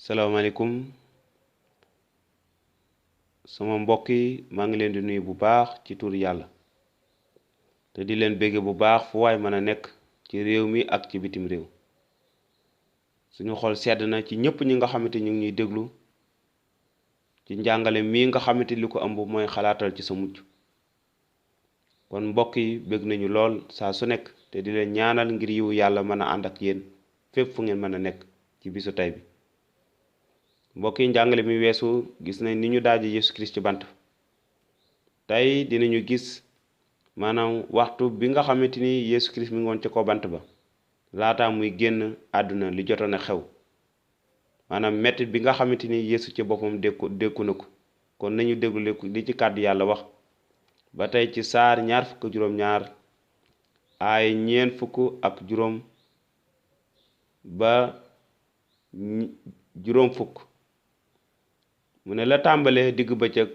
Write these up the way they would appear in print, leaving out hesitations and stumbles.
salaamaaleykum sama mbokk yi maa ngi leen di nuyu bu baax ci tur yàlla te di leen bége bu baax fu waay mën a nekk ci réew mi ak ci bitim réew suñu xol sedd na ci ñëpp ñi nga xamante ñu ngi ñuy déglu ci njàngale mii nga xamante li ko ëmb mooy xalaatal ci sa mucc kon mbokk yi bég nañu lool saa su nekk te di leen ñaanal ngir yiwu yàlla mën a ànd ak yéen fépp fu ngeen mën a nekk ci bisu tey bi mbokk yi njàngale mi weesu gis nañ ni ñu daaje Yesu Christ ci bant tey dinañu gis maanaam waxtu bi nga xamante ni Yesu Christ mi ngi woon ci ko bant ba laata muy génn àdduna li jotoon a xew maanaam metti bi nga xamante ni Yesu ci boppam dékku na ko kon nañu déglu li ci kàddu yàlla wax ba tey ci saar ñaar fukk juróom-ñaar ay ñeent fukk ak juróom ba juróom fukk mu ne la tàmbalee digg bëccëg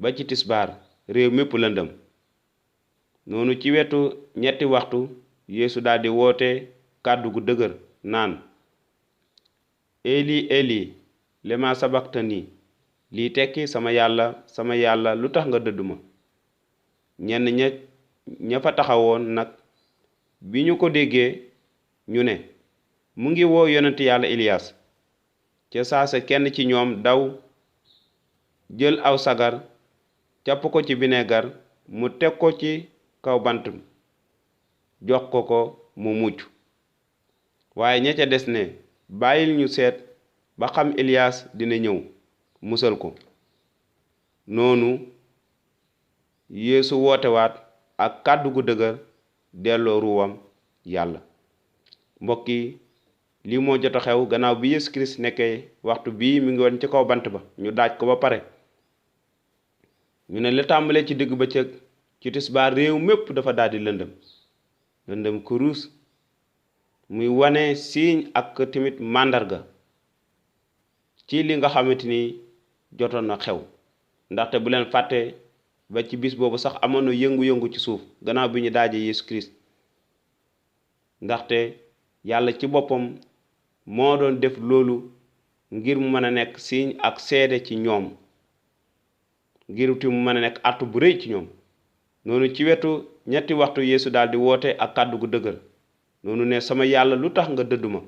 ba ci tisbaar réew mépp lëndëm noonu ci wetu ñetti waxtu Yeesu daldi woote kàddu gu dëgër naan eli eli lema sabaktani lii tekki sama yàlla lu tax nga dëddu ma ñenn ña fa taxawoon nag bi ñu ko déggee ñu ne mu ngi woo yonent yàlla Ilias ca saasa kenn ci ñoom daw jël aw sagar capp ko ci bineegar mu teg ko ci kaw bant jox ko mu mucc waaye ña ca des ne bàyyil ñu seet ba xam Ilias dina ñëw musal ko noonu Yeesu wootewaat ak kàddu gu dëgër delloo ruwam yàlla mbokk yi lii moo jot a xew gannaaw bi Yesu Christ nekkee waxtu bii mi ngi woon ci kaw bant ba ñu daaj ko ba pare ñu ne la tàmbalee ci digg bëccëg ci tisbaar réew mépp dafa daldi lëndëm kurus muy wane siiñ ak tamit màndarga ci li nga xamante ni jotoon na xew ndaxte bu leen fàtte ba ci bis boobu sax amoon na yëngu-yëngu ci suuf gannaaw bi ñu daajee Yesu Christ ndaxte yàlla ci boppam moo doon def loolu ngir mu mën a nekk siiñ ak seede ci ñoom ngir ti mu mën a nekk artu bu rëy ci ñoom noonu ci wetu ñetti waxtu Yeesu daldi woote ak kàddu gu dëgër noonu ne sama yàlla lu tax nga dëddu ma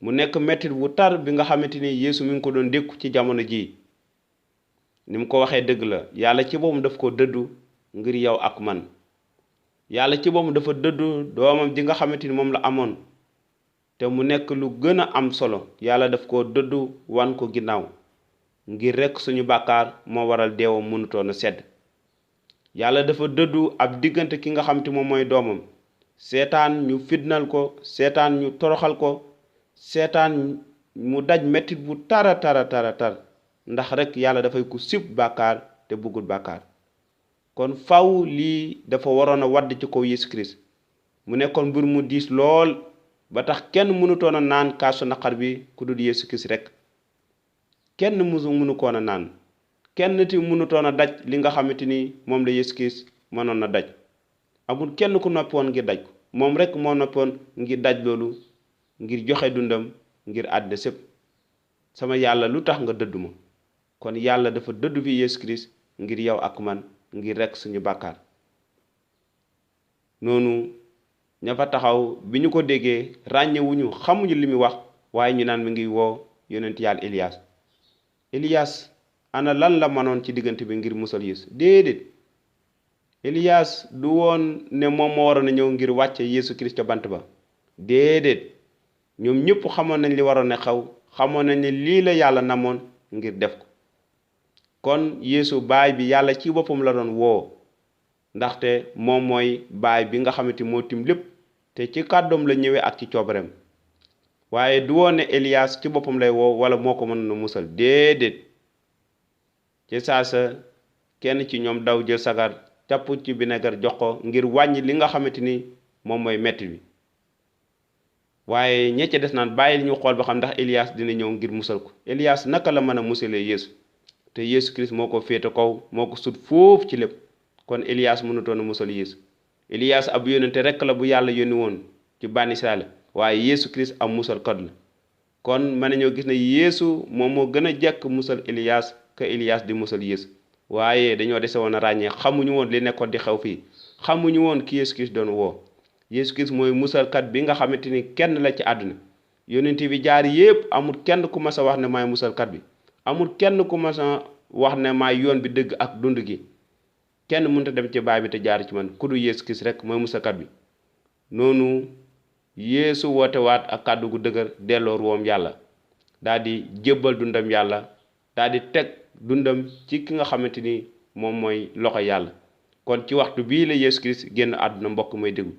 mu nekk mettit bu tar bi nga xamante ni Yeesu mi ngi ko doon dékku ci jamono jii ni mu ko waxee dëgg la yàlla ci boppam daf ko dëddu ngir yow ak man yàlla ci boppam dafa dëddu doomam ji nga xamante ni moom la amoon te mu nekk lu gën a am solo yàlla daf ko dëddu wan ko ginnaaw ngir rekk suñu bàkkaar moo waral deewam mënutoon a sedd yàlla dafa dëddu ab diggante ki nga xamante moom mooy doomam seetaan ñu fitnal ko seetaan ñu toroxal ko seetaan mu daj mettit bu tara tar ndax rekk yàlla dafay ku sib bàkkaar te bëggul bàkkaar kon faw lii dafa waroon a wadd ci kaw Yesu Christ mu nekkoon mbir mu diis lool ba tax kenn mënutoon a naan kaasu naqar bi ku dul Yesu Christ rekk kenn mënu koon a naan kenn ti mënutoon a daj li nga xamante ni moom la Yesu Christ mënoon a daj amul kenn ku noppi woon ngir daj ko moom rekk moo noppi woon ngir daj loolu ngir joxe dundam ngir àddina sépp sama yàlla lu tax nga dëddu ma kon yàlla dafa dëddu fi Yesu Christ ngir yow ak man ngir rekk suñu bàkkaar noonu ña fa taxaw bi ñu ko déggee ràññewuñu xamuñu li muy wax waaye ñu naan mi ngi woo yonent yàlla Ilias ana lan la mënoon ci diggante bi ngir musal Yeesu déedéet Ilias du woon ne moom moo waroon a ñëw ngir wàcce Yeesu Christ ca bant ba déedéet ñoom ñëpp xamoon nañ li waroon a xew xamoon nañ ne lii la yàlla namoon ngir def ko kon Yeesu baay bi yàlla ci boppam la doon woo ndaxte moom mooy baay bi nga xamante moo tim lépp te ci kàddoom la ñëwee ak ci coobareem waaye du woon ne Ilias ci boppam lay woo wala moo ko mën na musal déedéet ci saasa kenn ci ñoom daw jël sagar capp ci binegar jox ko ngir wàññi li nga xamante ni moom mooy metti bi waaye ñecce des naan bàyyi ñu xool ba xam ndax Ilias dina ñëw ngir musal ko Ilias naka la mën a musalee Yeesu te Yeesu Christ moo ko féete kaw moo ko sut foofu ci lépp kon Ilias mënutoon a musal Yeesu Ilias ab yónnente rekk la bu yàlla yónni woon ci bànni Israël waaye Yeesu Christ am musalkat la kon mën nañoo gis ne Yeesu moom moo gën a jekk musal Ilias que Ilias di musal Yeesu waaye dañoo dese woon a ràññee xamuñu woon li nekkoon di xew fii xamuñu woon ki Yeesu Kirist doon woo Yeesu Kirist mooy musalkat bi nga xamante ni kenn la ci àdduna yonent bi jaar yépp amul kenn ku mas a wax ne maay musalkat bi amul kenn ku mas a wax ne maay yoon bi dëgg ak dund gi kenn mënut a dem ci baay bi te jaar ci man ku du Yeesu Kirist rek mooy musalkat bi noonu Yeesu woote waat ak kàddu gu dëgër delloo ruwam yàlla daal di jébbal dundam yàlla daal di teg dundam ci ki nga xamante ni moom mooy loxo yàlla kon ci waxtu bii la Yeesu Kirist génn àdduna mbokk may déglu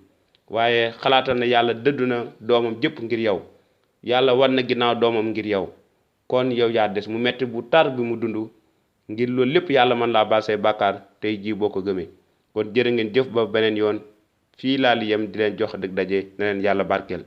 waaye xalaatal na yàlla dëddu na doomam jëpp ngir yow yàlla war na ginnaaw doomam ngir yow kon yow yaa des mu metti bu tar bi mu dund ngir loolu lépp yàlla mën laa baal say bàkkaar tey jii boo ko gëmee kon jërë ngeen jëf ba beneen yoon fii laa li yem di leen jox dëgg daje na leen yàlla barkeel